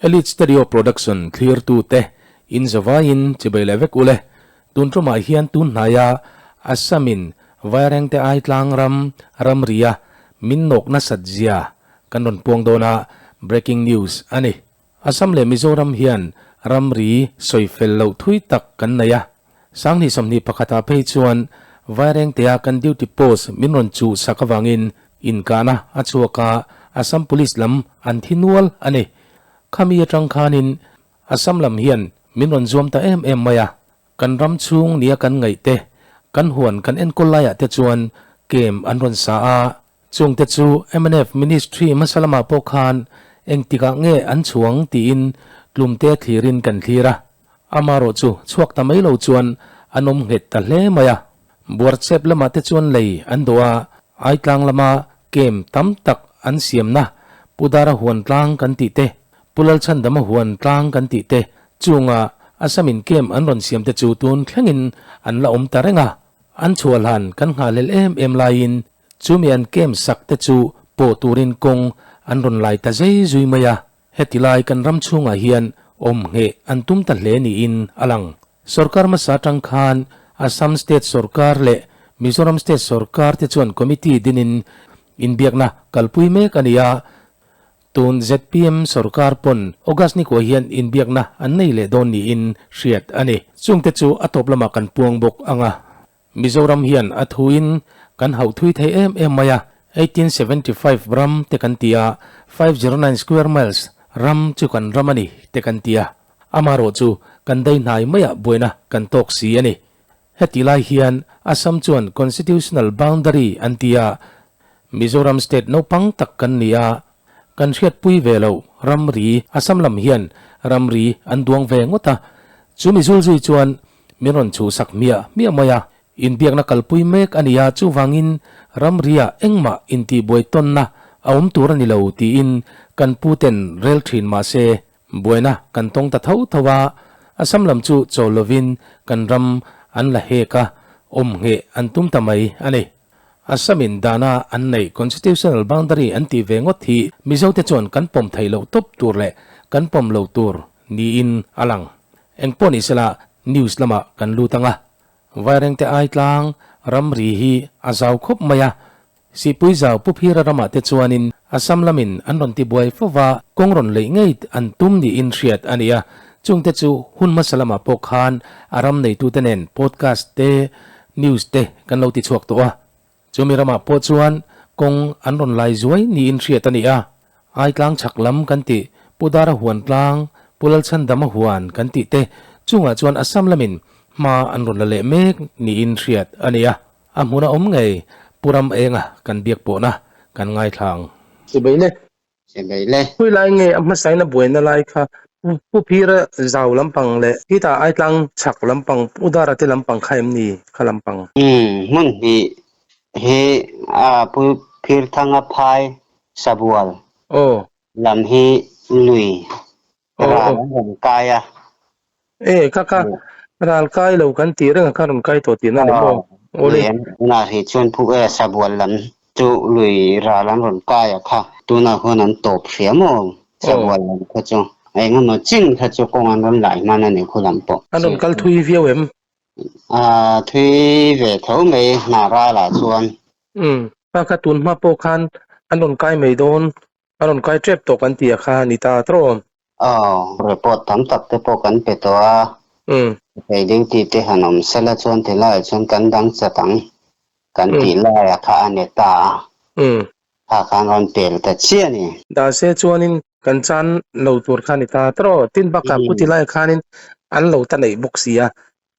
Elite Stereo Production thlirtute in zavaiin chibai leh vek ule. Tun tumah hian tun hnaia Assam-in Vairengte Aitlang ram ramria min nawk nasat zia kan rawn puang dawn a, breaking news a ni. Assam leh Mizoram hian ramri sawi fel loh thui tak kan nei a. Sanghnih sawmhnih pakhatah phei chuan Vairengtea kan duty post min rawn chuh sak avangin inkahna a chhuak a, Assam Police lam an thi nual a ni. Khami atang khanin Assam lam hian min rawn zuam ta em em mai a, kan ram chhung nia kan ngaih te, kan huan kan enkawl laiah te chuan kem an rawn sa a, chungte chu mnf Ministry hmasa lamah pawh khan engtikah nge an chhuang tiin tlumte thlirin kan thlir a. Amarawh chu chhuak ta mai lo chuan an awm nghet ta hle mai a. Buarchep lamah te chuan lei an dawh a, Aitlang lama kem tam tak an siamna Pu Dara huan tlang kan tih te, Pu Lalchhandama huan tlang kan tih te chunga Assamin kem an rawn siam te chu tun thlengin an la awm ta reng a. An chhuah hlan kan nghahhlelh em em laiin chumi an kem sak te chu pawh turin kawng an rawn lai ta zei zui mai a. Heti lai kan ram chhungah hian awm ngheh an tum ta hle niin a lang. Sorkar hmasa atang khan Assam State sorkar leh Mizoram State sorkar te chuan committee dinin inbiakna kalpui mek a ni a. Tun zpm sorkar pawn August ni kuah hian inbiakna an nei leh dawn niin hriat a ni. Chungte chu a tawp lamah kan puang bawk ang a. Mizoram hian a thuin kan hauh thui thei em em mai a, 1875 ram te kan ti a, 509 square miles ram chu kan ram a ni te kan ti a, amarawh chu kan dai hnai maiah buaina kan tawk si a ni. Heti lai hian Assam chuan constitutional boundary an ti a, Mizoram state naupang tak kan ni a, kan hriatpui ve lo ramri Assam lam hian ramri an duang ve ngawt a, chumi zulzui chuan Min rawn chhuhsak hmiah hmiah mai a, inbiakna kalpui mek a ni a, chuvangin ramriah engmah intihbuai tawnna a awm tur a ni lo tiin kan pu ten rel thin mah se buaina kan tawng ta tho tho a, Assam lam chu chawl lovin kan ram an la hek a, awm ngheh an tum ta mai a ni. Assamin dana an neih constitutional boundary an tih ve ngawt hi Mizote chuan kan pawm theih loh tawp tur leh kan pawm lo tur niin a lang. Engpawh ni sela news lamah kan lut ang a, Vairengte Aitlang ramri hi a zau khawp mai a, Sihpui zau Pu Phira ramah te chuanin Assam lamin an rawn tibuai fo va, kawng rawn leih ngei an tum niin hriat a ni a, chungte chu hun hmasa lamah pawh khan a ram neitute nen podcast te, news te kan lo tichhuak tawh a. Chumi ramah pawh chuan kawng an rawn lai zuai niin hriat a ni a, Aitlang chhak lam kan tih, Pu Dara huan tlang, Pu Lalchhandama huan kan tih te chungah chuan Assam lamin hma an rawn la leh mek niin hriat a ni a, a hmuna awm ngei Pu Ram Enga kan biak pawhna kan ngaithla ang. Chibai le. Chibai le. Khawi lai nge a hmasain a buaina lai kha Pu Phira zau lampang leh khitah Aitlang chhak lampang Pu Dara te lampang kha em ni kha lampang? Umm hmun hnih hi Pu Phirthanga phai Sabual lam hi lui ral an rawn kai a. E kha kha ral kai lo kan tih reng a kha rawn kai tawh tihna a ni maw? Aw le. Tunah hi chuan phu e Sabual lam chu lui ral an rawn kai a kha tunah khuan an tawp hria maw Sabual lam kha chu eng emaw chin kha chu kawng an rawn lai hman a ni khu lam pawh. An rawn kal thui viau em? Thui ve tho mai hna ralah chuan. Umm kha kha tun hma pawh khan an rawn kai mai dawn a rawn kai tep tawh kan tih a kha a ni ta tawh awm. Aw report tam tak te pawh kan pe tawh a. Umm. Hei duty te han awm sela chuan ti laiah chuan kan dang chat ang kan tih laiah kha a ni ta a. Umm. Kha khan rawn pel ta chiah a ni. Dah se chuanin kan chan lo tur kha a ni ta tawh. Tin bakah pu ti laiah khanin an lo ta neih bawk si a.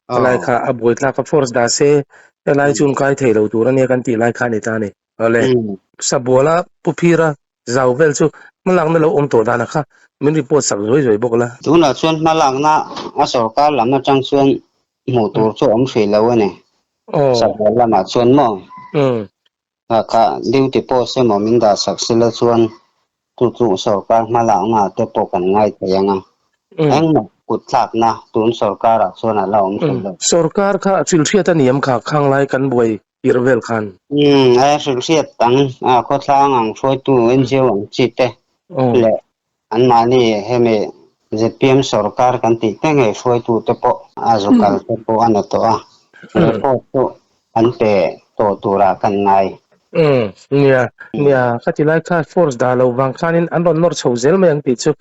Helai kha a buai thlak a force dah se helai chu an kai thei lo tur ania kan tih lai kha a ni ta a ni. Awle Sabuala Pu Phira zau vel chu hmalakna lo awm tawh danah kha min report sak zuai zuai bawk la. Tunah chuan hmalakna a sorkar lam atang chuan hmuh tur chu a awm hrih lo a ni. Sabual lamah chuan maw? Kha duty post emaw min dah sak sila chuan chu chu sorkar hmalakna te pawh kan ngai thei ang a. Engmah kut thlakna tun sorkarah chuan a la awm thei lo. Sorkar kha hrilhhriat a niam kha khang lai kan buai tirh vel khan. A hrilhhriat ang, khawthlang ang hruaitu NGO ang chi te leh. Anmahni hemi zpm sorkar kan tih te ngei hruaitute pawh a zu kal te pawh a na tawh a, report chu an pe tawh turah kan ngai. Umm nia nia ka ti lai kha force dah loh vang khanin an rawn nawr chho zel mai ang tih chu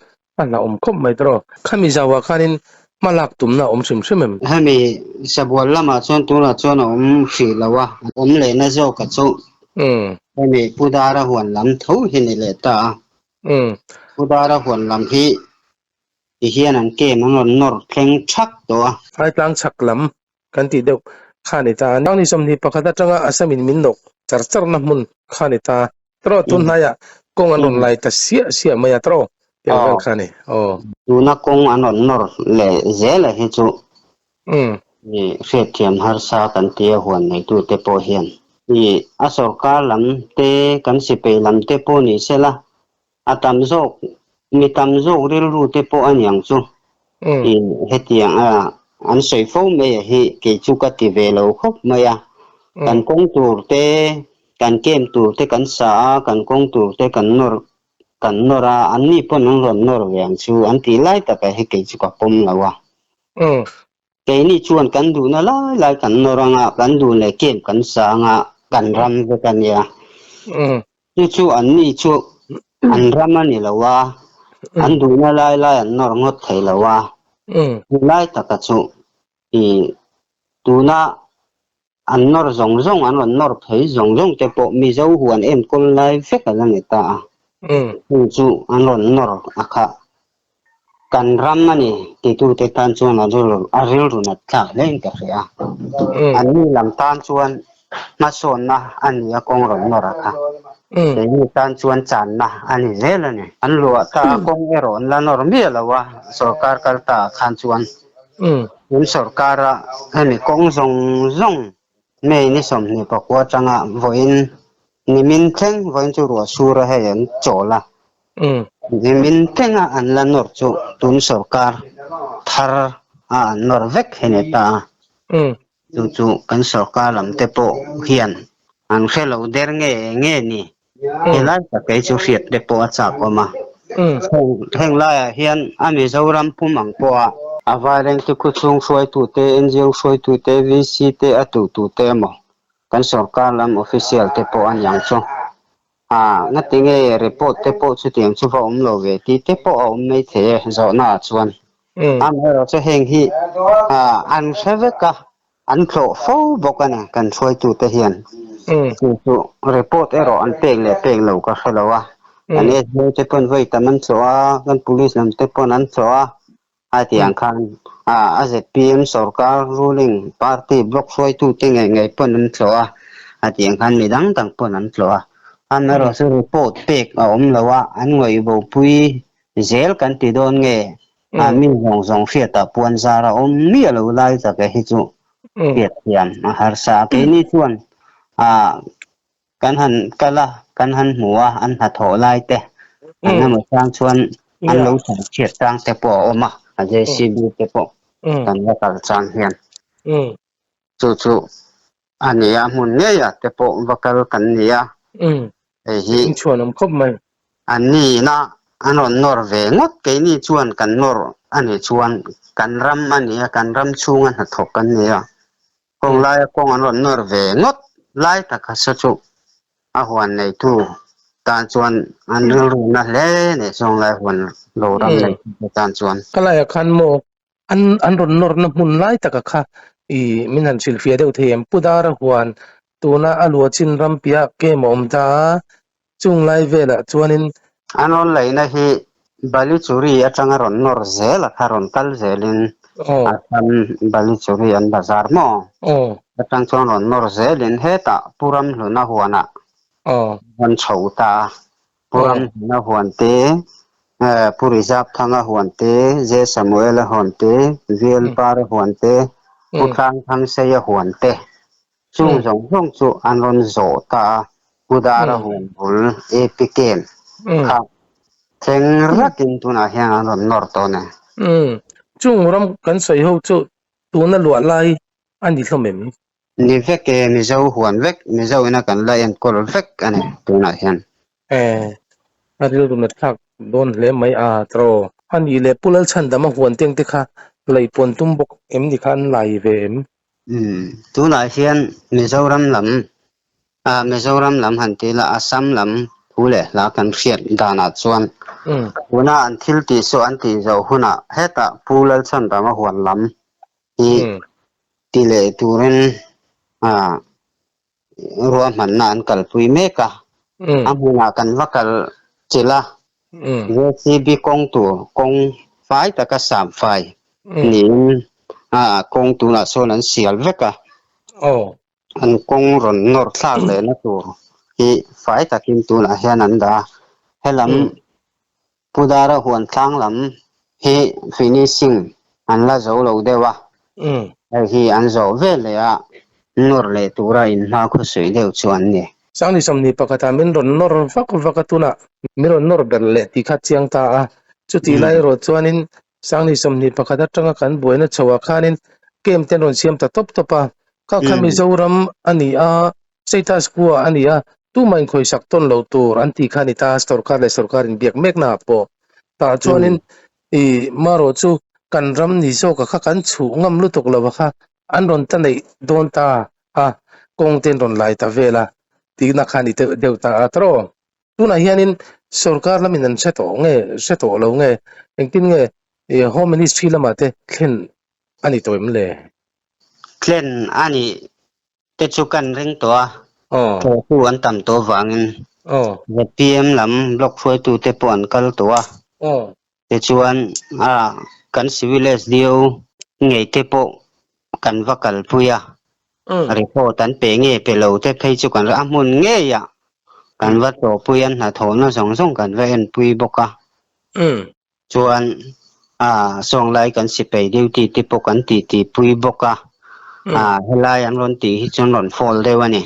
a hlauhawm khawp mai tawh. Khami zauah khanin hma lak tumna a awm hrim hrim em? Hemi sabual lamah chuan tunah chuan a awm hrih lo a, awm lehna zawka chu hemi Pu Dara huan lam tho hi ni leh ta a. Pu Dara huan lam hi ti hian an kem an rawn nawr thleng thak tawh a. Thaitlang chhak lam kan tih deuh kha a ni ta. Nangni 21 atanga Assam in min nawk char charna hmun kha a ni ta. Tawh tun hnaiah kawng an rawn lai ta siah siah mai a tawh tiang vel kha a ni. Aw. Tuna kawng an rawn nawr leh zel a hi chu hriatthiam harsa kan tia huan neitute pawh hian i a sorkar lam te kan sipai lam te pawh ni sela a tam zawk mi tam zawk rilru te pawh a niang chu i hetiang a an sawi fo mai a hi kei chu ka ti ve lo khawp mai a kan kawng tur te kan kem tur te kan sa a kan kawng tur te kan nawr kan nawr a an ni pawn an rawn nawr ve ang chu an tih lai tak a hi kei chu ka pawm lo a. Keini chuan kan duhna lai lai kan nawr anga kan duh leh kem kan sa anga kan ram vek a nia. Chu chu an ni chu an ram a ni lo a, an duhna lai lai an nawr ngawt thei lo a. Chu lai taka chu i tuna an nawr zawng zawng an rawn nawr phei zawng zawng te pawh Mizo huan enkawl lai vek a la ni ta a. Chu chu an rawn nawr a kha. Kan ram a ni titute tan chuan a rilru a rilru nat thlak hlein ka hria. An ni lam tan chuan hmasawnna a ni a kawng rawn nawr a kha. Keini tan chuan channa a ni zel a ni. An luah ta a kawng erawh an la nawr miah lo a sorkar kal ta ah khan chuan. Tun sorkara hemi kawng zawng zawng May ni 29 atanga vawiin nimin thleng vawiin chu ruah sur a hei an chawl a. Nimin thlenga an la nawr chu tun sorkar thar a an nawr vek hi ni ta a. Chu chu kan sorkar lam te pawh hian an hre lo der nge nge ni. Helai tak kei chu hriat te pawh a chak awm a. Heng laiah hian a Mizoram pum ang pawha a vairengte khawchhung hruaitute, NGO hruaitute, VC te a tutute emaw kan sorkar lam official te pawh a niang chu. A ngati nge report te pawh chutiang chu va awm lo ve tih te pawh a awm mai thei e zawhna ah chuan. Amaherawhchu chu heng hi an hre vek a, an tlawh fo bawk a ni kan hruaitute hian. Chu chu report erawh an pek leh pek lo ka hre lo a, kan SDO te pawn vawi tam an tlawh a, kan police lam te pawn an tlawh a, a ti ang khan a zpm sorkar ruling party block hruaitute ngei ngei pawn an tlawh a, a ti ang khan mi dang dang pawn an tlawh a. Amaherawhchu chu report pek a awm lo a, an ngawihbopui zel kan ti dawn nge a mi zawng zawng hriatah puan zar a awm miah lo lai tak e hi chu hriat thiam a harsa a. Keini chuan Kan han kal a, kan han hmu a, an hnathawh lai te, an emaw chang chuan an lo chhan chhiat chang te pawh a awm a, a JCB te pawh kan la kal chang hian. Chu chu a ni a, hmun ngei ah te pawh va kal kan ni a, hei hi Inchhuan awm khawp mai. An nihna an rawn nawr ve ngawt, keini chuan kan nawr a nih chuan kan ram a ni a, kan ram chhunga hnathawk kan ni a, Kawng laia kawng an rawn nawr ve ngawt lai tak kha saw chu a huan neitu tan chuan an rilru na hle nei zawng lai huan lo ram neitu te tan chuan. Ka laiah khan maw an an rawn nawrna hmun lai taka kha i min han hrilhfiah deuh thei em? Pu Dara huan tuna a lua chin ram piah kem a awm ta a, chung lai velah chuanin. An rawn laihna hi Balichuri atanga rawn nawr zel a kha rawn kal zelin Assam Balichuri an bazar maw? Atang chuan rawn nawr zelin hetah Pu Ramhluna huanah rawn chho ta a. Pu Ramhluna huan te, Pu Rizapthanga huan te, J Samuela huan te, VL Para huan te, Pu Tlangthangseia huan te Chung zawng zawng chu an rawn zawh ta a, Pu Dara huan bul AP Camp kha thleng rakin tunah hian an rawn nawr tawh a ni. Chung ram kan sawi ho chu tuna luah lai a ni hlawm em? Ni vek e, Mizo huan vek, Mizo ina kan la enkawl vek a ni tunah hian. A rilru nat thlak dawn hle mai a tiraw. A nih leh Pu Lalchhandama huan teng te kha leipuan tum bawk em ni kha an lai ve em? Umm tunah hian Mizoram lam ah Mizoram lam han ti ila Assam lam thu leh hla kan hriat danah chuan tuna an thil tih saw an tih zawh hunah hetah Pu Lalchhandama huan lam hi ti leh turin ah ruahmanna an kalpui mek a, a hmunah kan va kal chilh a, JCB kawng tur kawng fai taka sam fai niin kawng tunah sawn an sial vek a, an kawng rawn nawr thlak lehna tur hi fai takin tunah hian an dah a, helam Pu Dara huan tlang lam hi finishing an la zo lo deuh a, hei hi an zawh ve leh a, nawr leh tura inhma khawsuih deuh chu an ni. Sangni sawmni pakhatah min rawn nawr vak vak a, tunah min rawn nawr ber leh tih kha chiang ta a, chutih lai erawh chuanin Sangni 21 atanga kan buaina chhoah khanin camp te an rawn siam ta tawp tawp a, kha kha Mizoram a ni a, status quo a ni a, tumah inkhawisak tawn lo tur an tih kha a ni ta, sorkar leh sorkar inbiak mekna ah pawh. Tah chuanin i marawh chu kan ram ni zawka kha kan chhuh ngam lutuk lo a kha an rawn ta neih dawn ta a, kawng te an rawn lai ta vel a tihna kha a ni deuh deuh ta a tawh. Tunah hianin sorkar lamin an hre tawh nge hre tawh lo nge engtin nge Home Ministry lamah te thlen a ni tawh em le? Thlen a nih te chu kan ring tawh a, thawhtu an tam tawh vangin zpm lam block hruaitute pawh an kal tawh a, tichuan kan Civil SDO ngei te pawh kan va kalpui a, report an pe nge pe lo te phei chu kan a hmun ngei ah kan va tawhpui a, hnathawhna zawng zawng kan va enpui bawk a. Chuan sawnglai kan sipai duty te pawh kan titi pui bawk a, helai an rawn tih hi chuan rawn fall deuh a ni.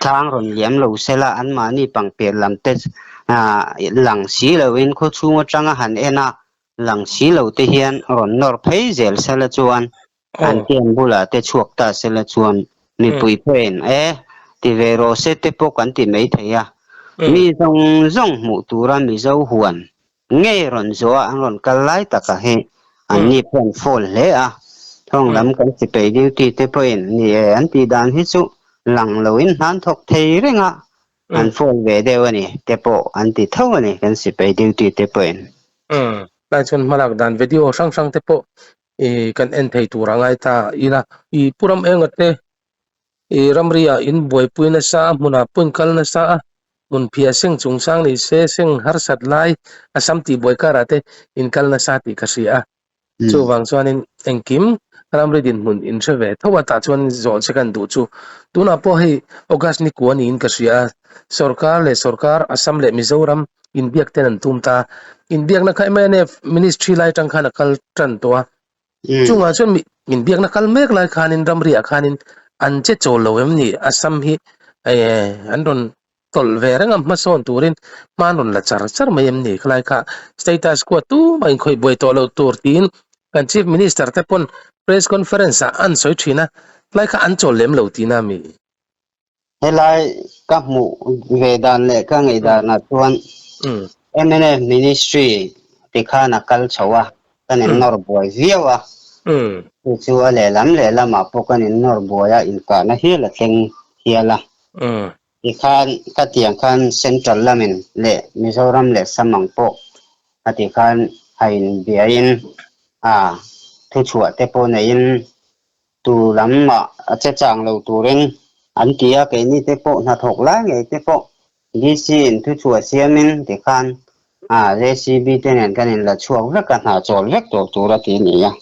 Thlang rawn liam lo sela anmahni pangpian lam te lang si loin khawchhung atanga han en a, lang si lo te hian rawn nawr phei zel sela chuan An camp bulah te chhuak ta sela chuan mipui pawhin e ti ve rawh se te pawh kan ti mai thei a. Mi zawng zawng hmuh tura Mizo huan ngei rawn zawh a an rawn kal lai taka hi anni pawh an fall hle a. Thawng lam kan sipai duty te pawhin ni e an tih dan hi chu lang loin hnan thawk thei reng a an fall ve deuh a ni te pawh an ti tho a ni kan sipai duty te pawhin. Lai chuan hmalak dan video hrang hrang te pawh i kan en thei tur a ngai ta ila i pu ram enga te i ramri ah in buaipui nasa a hmunah pawh in kal nasa a hmun phiah seng chung chang ni se seng harsat lai a sam tih buai karah te in kal nasa tih ka hria a chuvang chuanin engkim ramri dinhmun in hre ve tho a tah chuan zawh che kan duh chu tunah pawh hei August ni kua niin ka hria a sorkar leh sorkar Assam leh Mizoram inbiak ten an tum ta. Inbiakna kha mnf ministry lai tang khan a kal tan tawh a. Chungah chuan mi inbiakna kal mek lai khanin ramriah khanin an che chawl lo em ni? Assam hi an rawn tawlh ve reng a hmasawn turin hma an rawn la char char mai em ni? Khalai kha status quo tumah inkhawih buai tawh loh tur tiin kan chief minister te pawn press conference ah an sawi thin a, khalai kha an chawl lem lo tihna mi? Helai ka hmuh ve dan leh ka ngaih danah chuan mnf ministry ti khan a kal chho a, kan in nawr buai viau a, chu chu a lehlam lehlamah pawh kan in nawr buai a, inkahna hial a thleng hial a. Tikhan ka tiang khan Central lamin leh Mizoram leh Samang pawh a ti khan a inbiain a thuchhuah te pawh neiin Tu lam mah a che chang lo turin an ti a, keini te pawh hnathawk lai ngei te pawh DC in thuchhuah siamin tikhan JCB te nen kan inla chhuak vek a, hna chawl vek tawh tur a ti a ni a.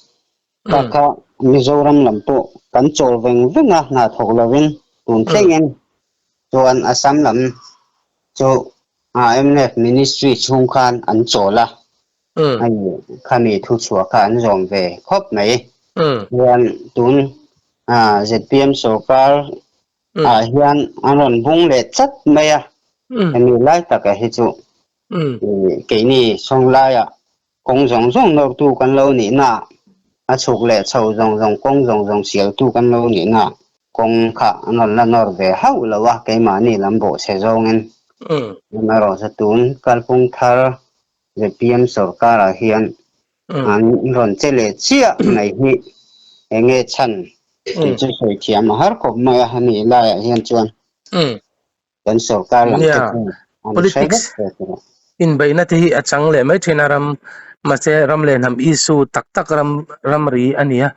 Kha kha Mizoram lam pawh kan chawl veng veng a, hna thawk lovin tun thlengin chuan Assam lam chu mnf Ministry chhung khan an chawl a, Hei khami thuchhuah kha an zawm ve khawp mai. Chuan tun zpm sorkar ah hian an rawn bung leh tlat mai a. Hemi lai taka hi chu keini sawnglai ah kawng zawng zawng nawrtu kan lo nih na a chhuk leh chho zawng zawng kawng zawng zawng sialtu kan lo nih na kawng kha an rawn la nawr ve hauh lo a keimahni lam bawhchhe zawngin. Amaherawhchu tun kalphung thar. ZPM sorkarah hian an rawn che leh chiah mai hi eng nge chhan tih chu sawi thiam a har khawp mai a, hemi laiah hian chuan kan sorkar lam te chuan an hre vek tawh tur a. Inbeihna te hi a chang leh mai thin a ram, mahse ram leh hnam issue tak tak ram ramri a ni a,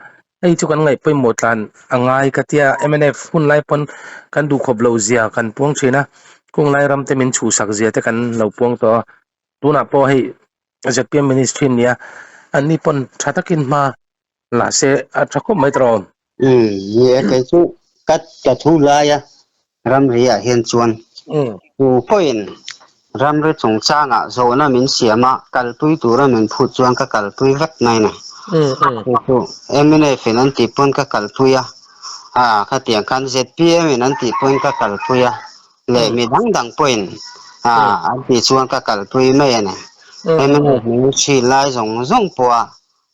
hei chu kan ngaih pawimawh tlan a ngai ka tia mnf hun lai pawn kan duhkhawp loh zia kan puang thin a, kung lai ram te min chhuhsak zia te kan lo puang tawh a, tunah pawh hei zpm ministry nia anni pawn tha takin hma la se a tha khawp mai tawh. Umm ni e kei chu ka ka thu lai a ramri ah hian chuan tu pawhin ramri chungchangah zawhna min siam a kalpui tura min phut chuan ka kalpui vek mai ni. Chu chu mnf in an tih pawn ka kalpui a, ah khatiang khan zpm in an tih pawn ka kalpui a, leh mi dang dang pawhin ah an tih chuan ka kalpui mai a ni. Mnf ministry lai zawng zawng pawha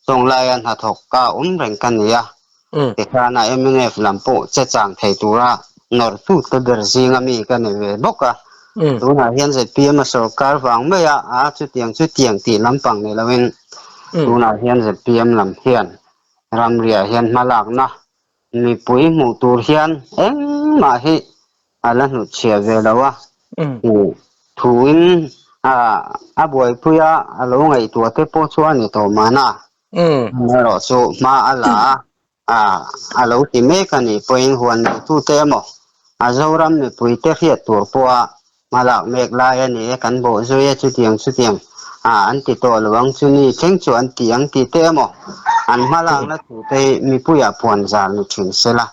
Chawng laia hnathawk ka awm reng ka ni a, tikhana mnf lam pawh che chang thei tura nawrhtute ber zinga mi ka ni ve bawk a. Tunah hian zpm a sorkar vang mai a, a chutiang chutiang tih lampang ni loin tunah hian zpm lam hian ramriah hian hmalakna mipui hmuh tur hian engmah hi a la hnutchhiah ve lo a, thuin a buaipui a, a lo ngaihtuah te pawh chu a ni tawh mahna. Amaherawh chu hma a la a, a lo ti mek a nih pawhin huan neitute emaw a Zoram mipuite hriat tur pawha hma lak mek lai a ni e, kan bawh zui e chutiang chutiang an ti tawh lo ang chu ni thleng chu an ti ang tih te emaw an hma lakna thute hi mipuiah puan zar ni thin sela.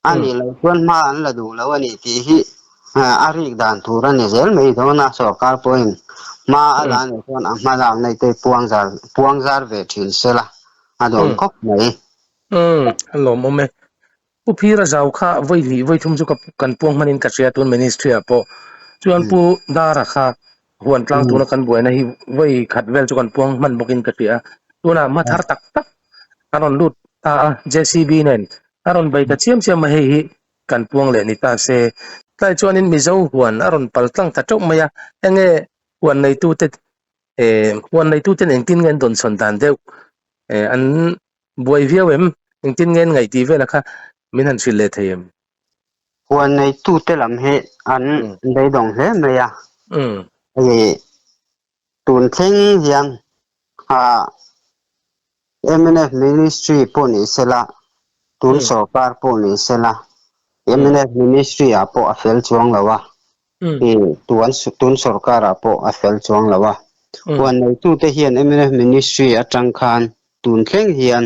A nih loh chuan hma an la duh lo a ni tih hi a rik dan tur a ni zel mai dawn a, sorkar pawhin hma a la nih chuan a hma lak nei te puang zar puang zar ve thin sela a dawm khawp mai. Umm a lawmawm e. Pu Phira zau kha vawi hnih vawi thum chu ka kan puang hmanin ka hria tun ministry ah pawh chuan Pu Dara kha huan tlang tuna kan buaina hi vawi khat vel chu kan puang hman bawkin ka hria a, tunah hma thar tak tak a rawn lut ta a JCB nen A rawn bei ta chiam chiam a, hei hi kan puang leh ni ta se. Tlai chuanin Mizo huan a rawn pal tlang ta teuh mai a, enge huan neitute eh huan neituten engtin nge an dawnsawn dan deuh eh an buai viau em, engtin nge an ngaih tih vela kha min han hrilh leh thei em? Huan neitute lam hi an beidawng hle mai a, hei tun thleng hian ah Mnf Ministry pawh ni sela, tun sorkar pawh ni sela, mnf Ministry ah pawh a fel chuang lo a, i tuan tun sorkar ah pawh a fel chuang lo a. Huan neitute hian mnf Ministry atang khan tun thleng hian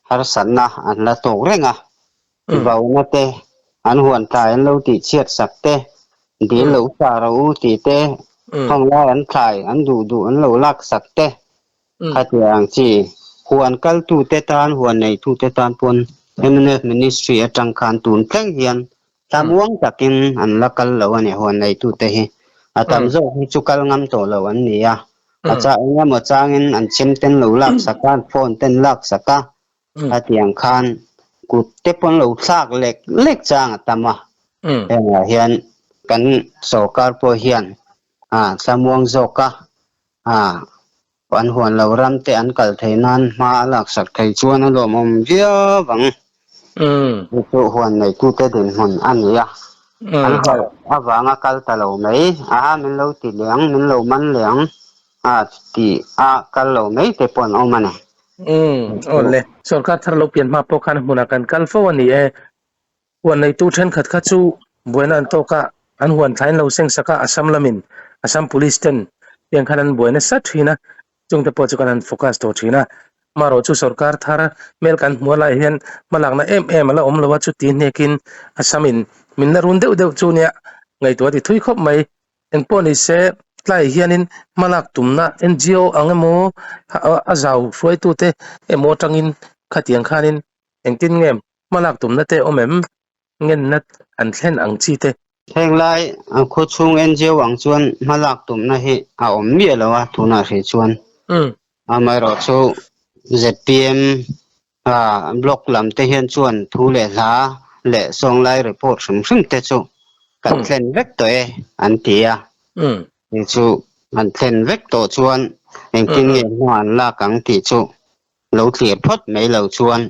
harsatna an la tawk reng a, vauna te, an huan thlai an lo tih chhiat sak te, dil lo sa rawh u tih te, khawnglai an thlai an duh duh an lo lak sak te, Khatiang chi, huan kaltute tan, huan neitute tan pawn mnf Ministry atang khan tun thleng hian tlamuang takin an la kal lo a ni, huan neitute hi. A tam zawk hi chu kal ngam tawh lo an ni a, a chah eng emaw changin an chem ten lo lak sak a, an phone ten lak sak a, khatiang khan kut te pawn lo thlak lek lek chang a tam a. Hengah hian kan sorkar pawh hian tlamuang zawk a, A, an huan lo ram te an kal thei nan hma a laksak thei chuan a lawmawm viau ang. Chu chu huan neitute dinhmun a ni a, an hlauh avanga kal ta lo mai, a min lo ti leh ang, min lo man leh ang a ti a kal lo mai te pawh an awm a ni. Umm, aw le, sorkar thar lo pian hma pawh khan hmunah kan kal fo a ni e. Huan neitu thenkhat kha chu buaina an tawk a, an huan thlain lo seng sak a, Assam lamin Assam Police ten tiang khan an buai nasa thin a, chungte pawh chu kan han focus tawh thin a. Amaherawh chu sorkar thar hmel kan hmuh a lai hian hmalakna em em a la awm lo a, chuti hnekin Assam in min la run deuh deuh chu nia ngaihtuah a ti thui khawp mai. Engpawh ni se tlai hianin hmalak tumna NGO ang emaw a zau hruaitute emaw atangin khatiang khanin engtin nge Hmalak tumna te awm em? Ngenna an thlen ang chi te. Heng lai khawchhung NGO ang chuan hmalak tumna hi a awm miah lo a tunah hrih chuan. Amaherawh chu zpm block lam te hian chuan thu leh hla leh sawnglai report hrim hrim te chu kan thlen vek tawh e an ti a. Chu an thlen vek tawh chuan. Engtin nge hma an lak ang tih chu lo thlir phawt mai lo chuan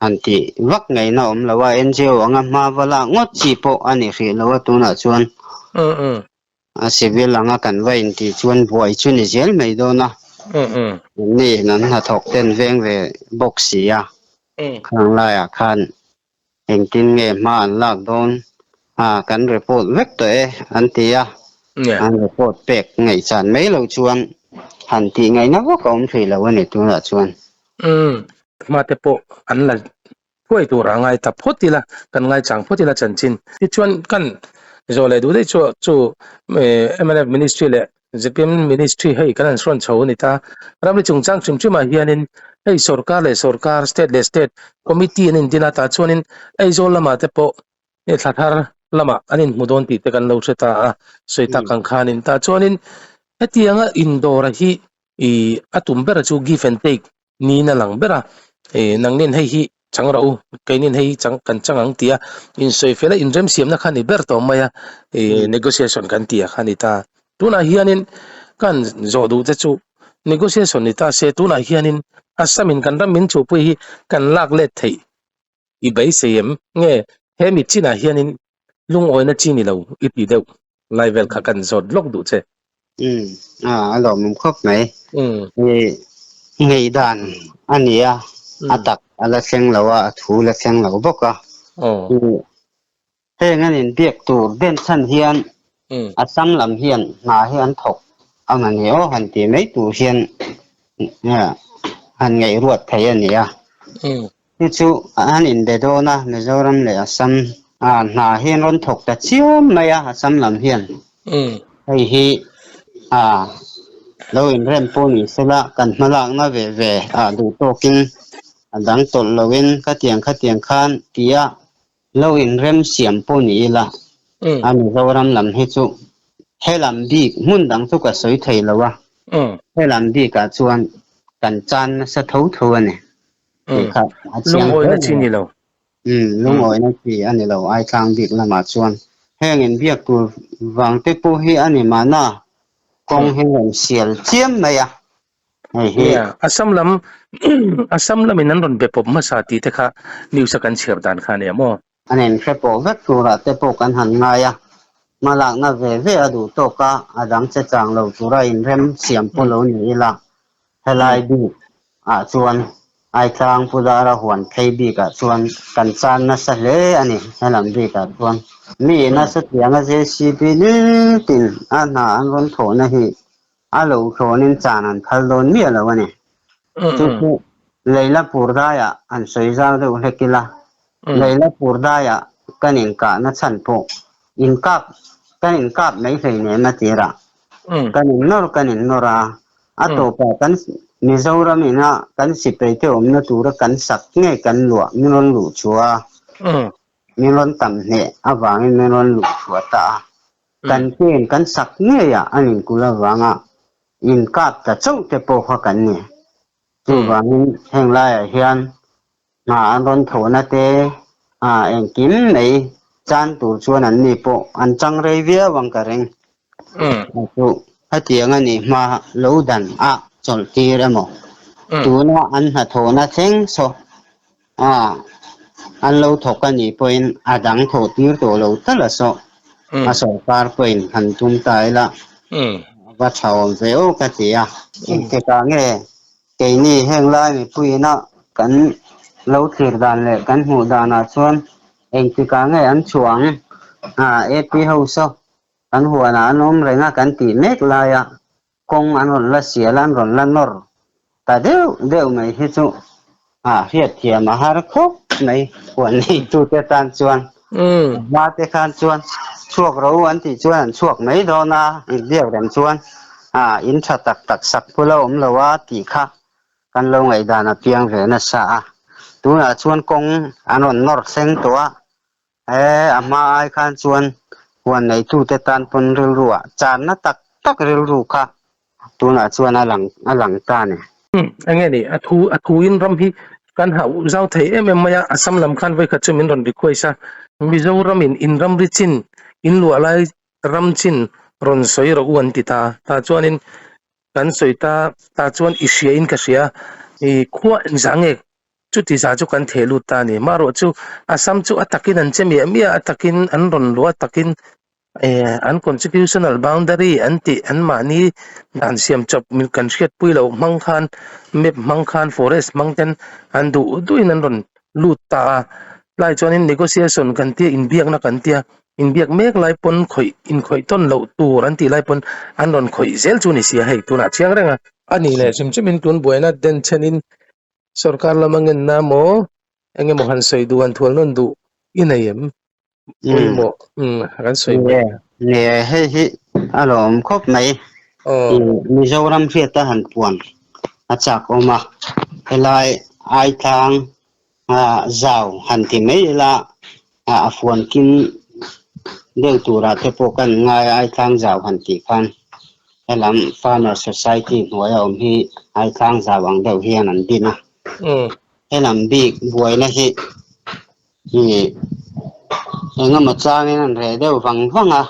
han tih vak ngaihna awm lo a, NGO anga hma va lak ngawt chi pawh a ni hrih lo a tunah chuan. A civil anga kan va intih chuan buai chu ni zel mai dawn a, ni an hnathawk ten veng ve bawk si a, khang laiah khan engtin nge hma an lak dawn a kan report vek tawh e an ti a, an report pek ngaihchan mai lo chuan han tih ngaihna vak a awm thei lo a ni tunah chuan. Hma te pawh an la Huai tur a ngai ta phawt ila, kan ngai chang phawt ila chanchin. Tichuan kan zawh leh duh daih chu chu mnf ministry leh zpm ministry hei kan han hrawn chho a ni ta. Ramri chungchang hrim hrimah hianin hei sorkar leh sorkar, state leh state committee an indin a, tah chuanin Aizawl lamah te pawh thla thar lamah an inhmu dawn tih te kan lo hre ta a, sawi tak ang khanin. Tah chuanin hetianga indawra hi ih a tum ber chu give and take niin a lang ber a, ih nangnin hei hi chang rawh u keinin hei hi chang kan chang ang tia insawi fel a inremsiamna kha a ni ber tawh mai a, ih negotiation kan tih ah kha a ni ta. Tunah hianin kan zawh duh te chu negotiation ni ta se tunah hianin Assam in kan ram min chhuhpui hi kan lak let theih i beisei em? Nge he mi chinah hianin lungawina chi ni lo i ti deuh lai vel kha kan zawt lawk duh che. Umm a a lawmawm khawp mai. I ngaihdan a ni a, a tak a la thleng lo a, a thu la thleng lo bawk a. Heng an inbiak tur den chhan hian Assam lam hian hna hi an thawk ang a ni aw han ti mai tur hian han ngaihruat thei a ni a. Chu chu an inbe dawn a, Mizoram leh Assam hna hi an rawn thawk ta chiam mai a Assam lam hian. Hei hi lo inrem pawh ni sela kan hmalakna ve ve ah duh tawkin a dang tawlh loin khatiang khatiang khan tia Lo in rem siam pawh ni ila, a Mizoram lam hi chu he lam bik hmun dang chu ka sawi thei lo a, he lam bikah chuan kan chan nasa tho tho a ni tih kha a chiang hle Lungawina chi ni lo. Umm, lungawina chi a ni lo Aitlang bik lamah chuan. Heng in biak tur vang te pawh hi a ni mahna kawng hi rawn sial chiam mai a. Hei hi. Nia, Assam lam Assam lamin an rawn be pawp hmasa tih te kha news a kan chhiar dan kha a nia maw? An inhre pawh vek turah te pawh kan han ngai a, hmalakna ve ve a duh tawk a, a dang che chang lo tura inrem siam pawh lo ni ila, helai bik ah chuan Aitlang Pudara huan phei bik ah chuan kan chan nasa hle a ni, helam bik ah chuan. Mi nasa tianga JCB nitin a hna an rawn thawhna hi A lo thlawnin chan an phal dawn miah lo a ni. Chu chu Leila Purdaiah an sawi zau deuh hlek ila, Leila Purdaiah kan inkahna chhan pawh inkap kan inkap mai hleinem a tirah kan innawr kan innawr a, a tawpah kan Mizoram ina kan sipai te awmna tura kan sak nge kan luah min rawn luh chhuah a, min rawn tam hneh avangin min rawn luh chhuah ta a. Kan pen kan sak ngei a an inkul avanga inkap ta chauh te pawh kha kan ni. Chuvangin heng laiah hian hna an rawn thawhna te ah engkim mai chan tur chuan an ni pawh an chang rei viau ang ka ring. Chu hetiang a nih hma lo dan a chawlh tir emaw tuna an hnathawhna thleng saw A, an lo thawk a nih pawhin a dang thawh tir tawh lo tal a sawh. A sawrkar pawhin han tum ta ila a va tha awm ve aw ka ti a. Engtikah nge keini heng lai mipuiina kan lo thlir dan leh kan hmuh danah chuan engtikah nge an chhuah ang? AP ho saw kan huanah an awm reng a kan tih mek laia Kawng an rawn la sial a, an rawn la nawr ta deuh deuh mai hi chu a hriatthiam a har khawp mai huan neitute tan chuan. Hma te khan chuan chhuak ro an tih chuan an chhuak mai dawn a, inbiak rem chuan in tha tak tak sak pul a awm lo a tih kha kan lo ngaihdan a piang ve nasa a. Tunah chuan kawng an rawn nawr thleng tawh a, He a hma ai khan chuan huan neitute tan pawn rilru ah channa tak tak rilru kha tunah chuan a lang a lang ta ni. Enge ni a thu a thu in ram hi kan hauh zau thei em em mai a, Assam lam khan vawikhat chu min rawn request a, Mizoram in in ramri chin in luah lai ram chin rawn sawi rawh u an ti ta, tah chuanin. Kan sawi ta ta chuan i hria in ka hria i khua engzah nge chuti zah chu kan theh lut ta a ni. Marawh chu Assam chu a takin an che miah miah a, a takin an rawn luh a, a takin eh an constitutional boundary an tih an mahni dan siam chawp kan hriatpui loh hmang khan map hmang khan forest hmang ten an duh duhin an rawn lut ta a. Tlai chuanin negotiation kan tia inbiakna kan tia Inbiak mek lai pawn khawih inkhawih tawn loh tur an tih lai pawn an rawn khawih zel chu ni sia hei tunah chiang reng a. A nih leh hrim hrimin tun buaina den chenin sorkar lama ngenna maw eng emaw han sawi duh han thual nawn duh i nei em? Pawimawh umm kan sawi mai. Ni e hei hi a lawm khawp mai. Mizoram hriata han puan a chak awm a helai Aitlang zau han ti mai ila a fuan kim deuh turah te pawh kan ngai a Aitlang zau han tih khan helam Farmer Society hnuaia awm hi Aitlang zau ang deuh hian an din a helam bik buaina hi engemaw changin an reh deuh vang vang a.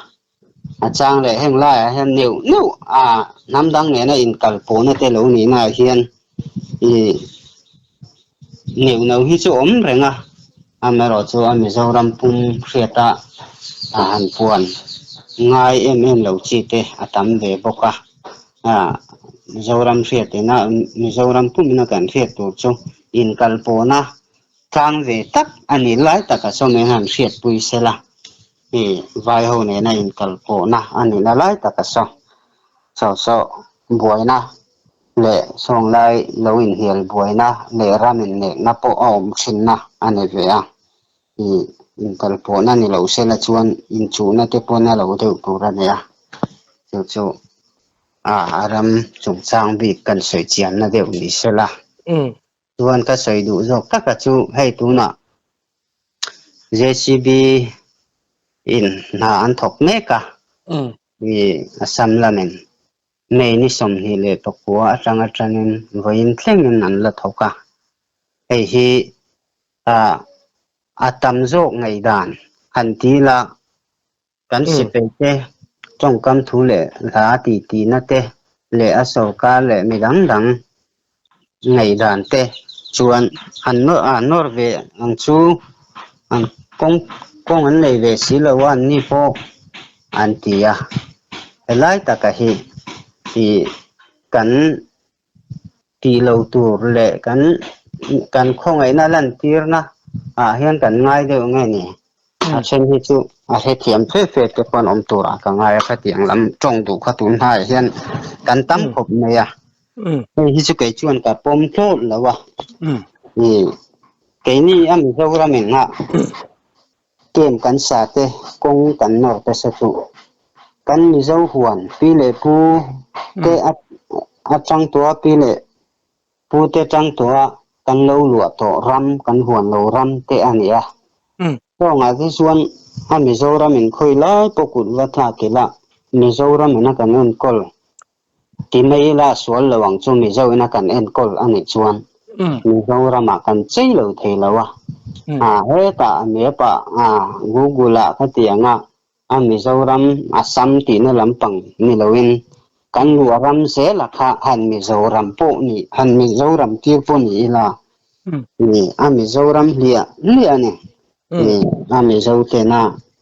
A chang leh heng laiah hian neuh neuh a hnam dang nena inkal pawhna te lo nihna ah hian ih neuh neuh hi chu awm reng a, amaherawh chu a Mizoram pum hriata a han puan ngai em em lo chi te a tam ve bawk a, ah Mizoram hriatina Mizoram pumina kan hriat tur chu inkal pawhna tlang ve tak a nih lai taka sawm hian han hriatpui sela. Hi vai ho nena inkal pawhna a nihna lai tak a saw. Saw saw buaina leh sawng lai lo inhnial buaina leh ram innekna pawh a awm thinna a ni ve a. Hi inkal pawhna ni lo sela chuan inchuhna te pawn a lo deuh tur a ni a. Chu chu a ram chungchang bik kan sawi chianna deuh ni sela. Chuan ka sawi duh zawk taka chu hei tunah JCB in hna an thawk mek a, i Assam lamin May ni 29 atang atangin vawiin thlengin an la thawk a. Hei hi a tam zawk ngaihdan han ti ila Kan sipai te tawngkam thu leh hla ti tihna te leh a sorkar leh mi dang dang ngaihdan te chuan an nawr ve ang chu an kawng kawng an nei ve si lo a an ni pawh an ti a. Helai taka hi ih kan tih lo tur leh kan kan khawngaihna lantirna ah hian kan ngai deuh nge ni? A then hi chu a hrethiam fe fe te pawh an awm turah ka ngai a, khatiang lam tawng duh kha tun hnaiah hian kan tam khawp mai a. Hei hi chu kei chuan ka pawm tlawt lo a. Keini a Mizoram engah Kem kan sa te, kawng kan nawr te sa chu kan Mizo huan pi leh pu te a tang tawh a, pi leh pu te tang tawh a kan lo luah tawh ram, kan huan lo ram te a ni a. Chawngah te chuan a Mizoram in khawi lai pawh kut va thlak ila Mizoram in a kan enkawl Ti mai ila sual lo ang chu Mizo ina kan enkawl a nih chuan Mizoramah kan chei lo thei lo a. Hetah a map ah Google ah ka ti ang a, a Mizoram Assam tihna lampang ni loin kan luah ram zela kha han Mizoram pawh ni han Mizoram tir pawh ni ila ni a Mizoram hliah hliah a ni. A Mizo tena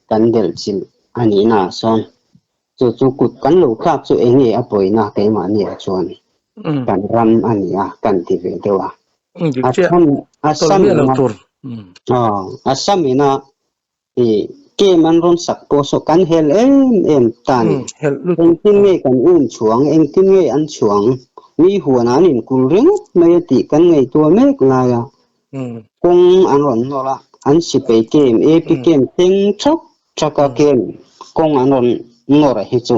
kan delhchilh a nihna ah sawn Chu chu kut kan lo thlak chu eng nge a pawina keimahni ah chuan kan ram a ni a kan ti ve deuh a. Assam ina i kem an rawn sak pawh saw kan hel em em ta ni. Engtin nge kan um chhuang, engtin nge an chhuang, mi huan an inkul ringawt mai a tih kan ngaihtuah mek lai a. Kawng an rawn nawr a, an sipei kem, AP kem thleng thap Thaka kem kawng an rawn nawr hi chu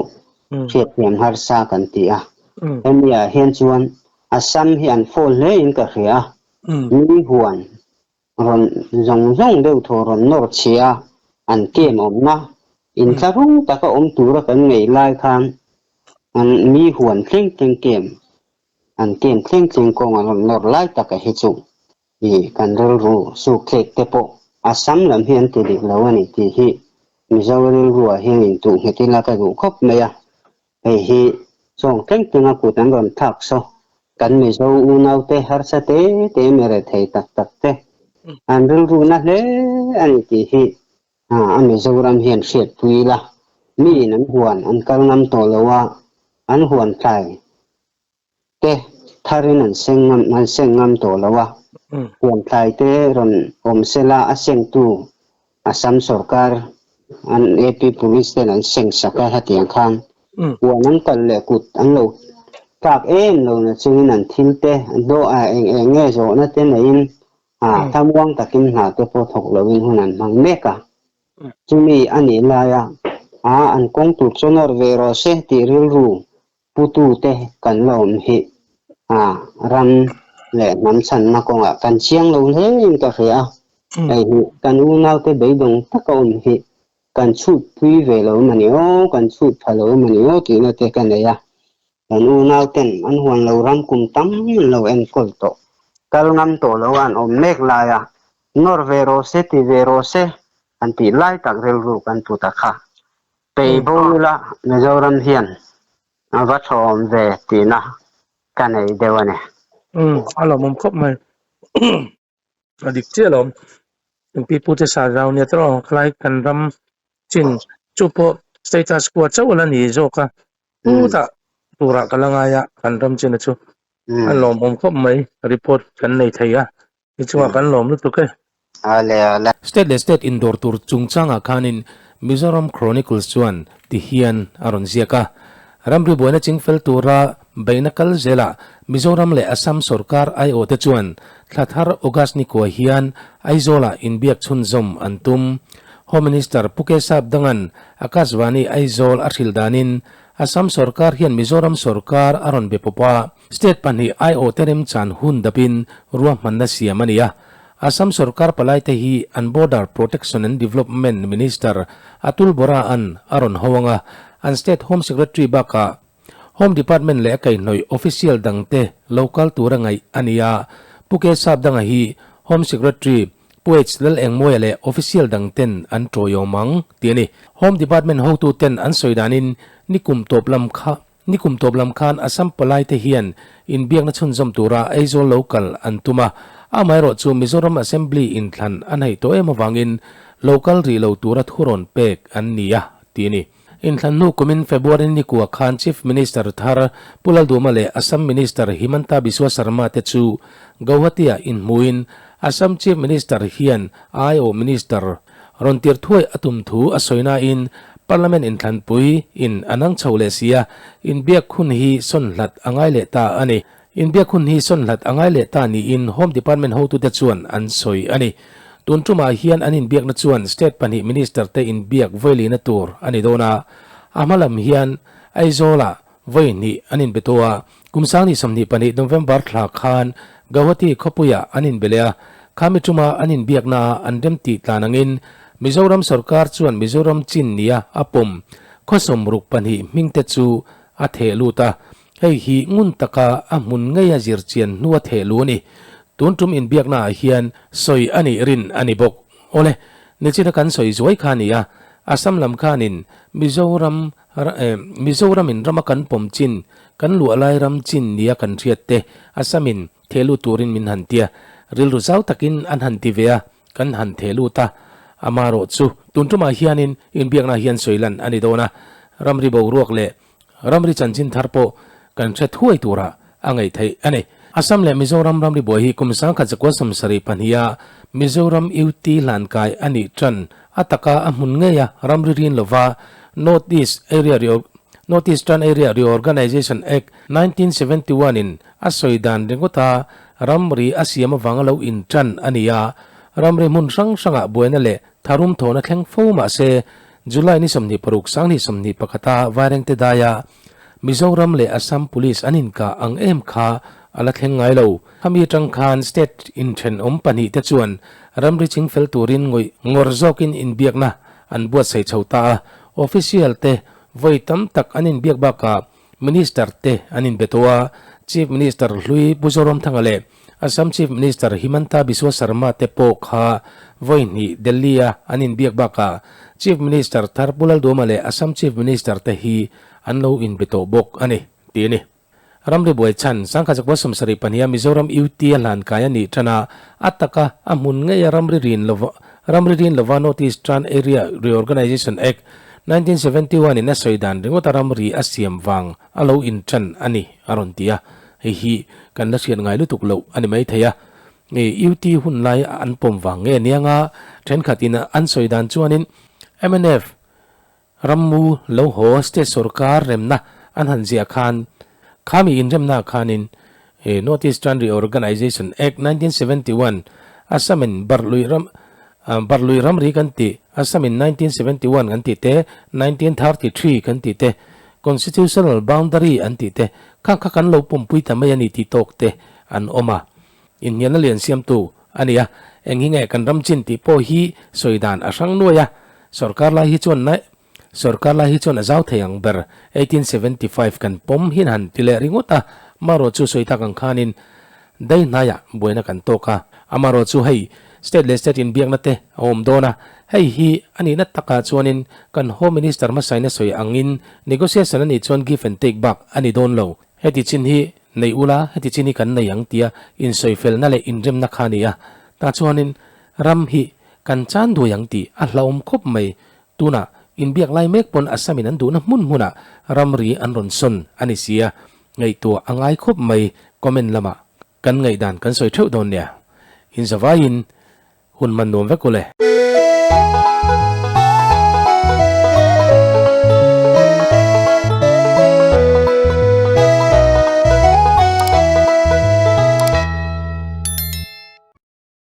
hriatthiam harsa kan ti a. Hemi ah hian chuan Assam hi an fall hle in ka hria a. Mi huan rawn zawng zawng deuh thaw rawn nawr chhia a, an kem awmna inthlahrung taka awm tura kan ngei lai khan an mi huan thleng thleng kem an kem thleng thleng kawng an rawn nawr lai taka hi chu I kan rilru sukthlek te pawh Assam lam hi an ti dik lo a ni tih hi Mizo rilruah hian intuh nghet ila ka duh khawp mai a, hei hi. Chawng tleng tleng a kut an rawn thlak saw. Kan Mizo unaute harsa te te mi rethei tak tak te an rilru na hle a ni tih hi a Mizoram hian hriatpui ila. Miin an huan an kal ngam tawh lo a, an huan tlai te tharin an seng ngam an seng ngam tawh lo a. Huan tlai te rawn awm sela a sengtu Assam sorkar an AP Police ten an seng sak a hetiang khan huan an kal leh kut an lo tlak em lo na chungin an thil te dawh a eng eng nge zawhna te neiin thlamuang takin hna te pawh thawk loin hun an hmang mek a. Chumi a nih laia an kawng tur chu nawr ve rawh se tih rilru Putute kan la awm hi a ram leh hnam chhanna kawngah kan chiang lo hle in ka hria a, hei hi kan unaute beidawng taka awm hi kan chhut pui ve lo mani aw, kan chhut pha lo mani aw tihna te ka nei a, kan unauten an huan lo ram kum tam an lo enkawl tawh, kal ngam tawh lo an awm mek lai a, nawr ve rawh se ti ve rawh se an tih lai tak rilru kan pu ta kha. Kei bo ila Mizoram hian a va thawm ve tihna ka nei deuh a ni. Umm a lawmawm khawp mai. A dik chiah alawm. Kan pi pute sa zau nia tawh khalai kan ram chin chu pawh status quo chauh a la ni zawk a. Chutah turah ka la ngai a kan ram chin a chu. A lawmawm khawp mai report kan nei thei a. I chungah kan lawm lutuk e. Ale ale. State leh state indawr tur chungchangah khanin Mizoram Chronicles chuan ti hian a rawn ziak a, Ramri buaina chingfel tura beihna kal zelah Mizoram leh Assam sorkar aiawhte chuan thla thar August ni kua hian Aizawlah inbiak chhunzawm an tum. Home Minister Pu Kesap Dangan Akashvani Aizawl a hrilh danin Assam sorkar hian Mizoram sorkar a rawn be pawp a, State pahnih aiawhte remchan hun dapin ruahmanna siam a ni a. Assam sorkar palaite hi an Border Protection and Development Minister Atul Bora an a rawn ho ang a, an State Home Secretary bakah Home Department leh a kaihhnawih official dangte lo kal tura ngaih a ni a. Pu Kesap Danga hi Home Secretary Pu H Lalengmawia leh official dangten an tawiawm ang tih a ni. Home Department hotuten an sawi danin nikum tawp lam kha Nikum tawp lam khan Assam palaite hian inbiakna chhunzawm tura Aizawl lo kal an tum a, amaherawh chu Mizoram Assembly inthlan an haih tawh em avangin lo kal rih lo tura thurawn pek an ni a, ti a ni. Inthlan hnu kumin February nikua khan Chief Minister thar Pu Lalduma leh Assam Minister Himanta Biswa Sarma te chu Gauhati-ah inhmuin Assam Chief Minister hian aiawh Minister Rawn tir thuai a tum thu a sawi nain Parliament inthlanpui in a nang chho leh si a, inbiak hun hi sawn hlat a ngai leh ta a ni. Inbiak hun hi sawn hlat a ngai leh ta niin Home Department hotute chuan an sawi a ni. Tun tumah hian an inbiakna chuan state pahnih minister te inbiak vawilina tur a ni dawn a, a hma lam hian Aizawl-ah vawi hnih an inbe tawh a, kum 2022 November thla khan Gauhati khawpuiah an inbe leh a, khami tuma an inbiaknaah an remtih tlan angin Mizoram sorkar chuan Mizoram chin nia a pawm khawsawm ruk pahnih hmingte chu a theh lut a, hei hi ngun taka a hmun ngeia zirchian hnua theh lu a ni. Tun tum inbiaknaah hian sawi a nih rin a ni bawk. Awle, nichina kan sawi zuai kha a ni a, Assam lam khanin Mizoram Mizoramin rama kan pawm chin, kan luah lai ram chin nia kan hriat te Assamin theh lut turin min han tia, rilru zau takin an han ti ve a, kan han theh lut a. Amarawh chu tun tumah hianin inbiakna hian sawi lan a ni dawn a, ramri boruak leh ramri chanchin thar pawh kan hre thuai turah a ngaih theih a ni. Assam leh Mizoram ramri buai hi kum 1972 a Mizoram UT hlankai a nih tan a taka a hmun ngei a ramri rin lova North East Area North Eastern Area Reorganisation Act 1971 in a sawi dan ringawta ramri a siam avanga lo in tan a ni a, ramri hmun hrang hrangah buaina leh tharum thawhna thleng fo mah se July ni 26 2021 a Vairengte daia Mizoram leh Assam Police an inkah ang em kha a la thleng ngai lo. Khami atang khan state inthenawm pahnih te chuan ramri chingfel turin ngawih ngawr zawkin inbiakna an buatsaih chho ta a. Official te vawi tam tak an inbiak bakah Minister te an inbe tawh a. Chief Minister hlui Pu Zoramthanga leh Assam Chief Minister Himanta Biswa Sarma te pawh kha vawi hnih Delhi-a an inbiak bakah Chief Minister thar Pu Lalduhoma leh Assam Chief Minister te hi an lo inbe tawh bawk a ni. ti a ni. Ramri buai chhan, Sangkhat Zakua 72 a Mizoram UT a hlan kai a nih tan a, a taka a hmun ngei a ramri rin lova ramri rin lova North Eastern Area Reorganisation Act, 1971 in a sawi dan ringawt a ramri a siam vang a lo intan a ni, a rawn ti a. Hei hi kan la hriat ngai lutuk loh a ni maithei a. UT hun lai an pawm vang nge anianga thenkhatin an sawi dan chuanin mnf Rammu lo haw state sorkar remna an han ziah khan khami inremna khanin North Eastern Reorganisation Act 1971 Assam in Barhlui ram Barhlui ramri kan tih Assam in 1971 kan tih te 1933 kan tih te Constitutional Boundary an tih te kha kha kan lo pumpui ta mai a ni tih tawk te an awm a. Inhnialna lian siamtu a ni a, eng hi nge kan ram chin tih pawh hi sawi dan a hrang nuai a, sorkar lai hi chuan na sorkar lai hi chuan a zau thei ang ber 1875 kan pawm hin han ti leh ringawt a, marawh chu sawi tak ang khanin dai hnaiah buaina kan tawk a, amarawh chu hei state leh state inbiakna te a awm dawn a, hei hi a nihna takah chuanin kan home minister hmasaina sawi angin negotiation a nih chuan give and take bak a ni dawn lo. Heti chin hi nei ula, heti chin hi kan nei ang tia insawifelna leh inremna kha a ni a. Tah chuanin ram hi kan chan duai ang tih a hlauhawm khawp mai. Tunah inbiak lai mek pawn Assam-in an duhna hmun hmunah ramri an rawn sawn a ni sia, ngaihtuah a ngai khawp mai. Comment lamah kan ngaihdan kan sawi theuh dawn nia. Inzavaiin hun man nuam vek ule.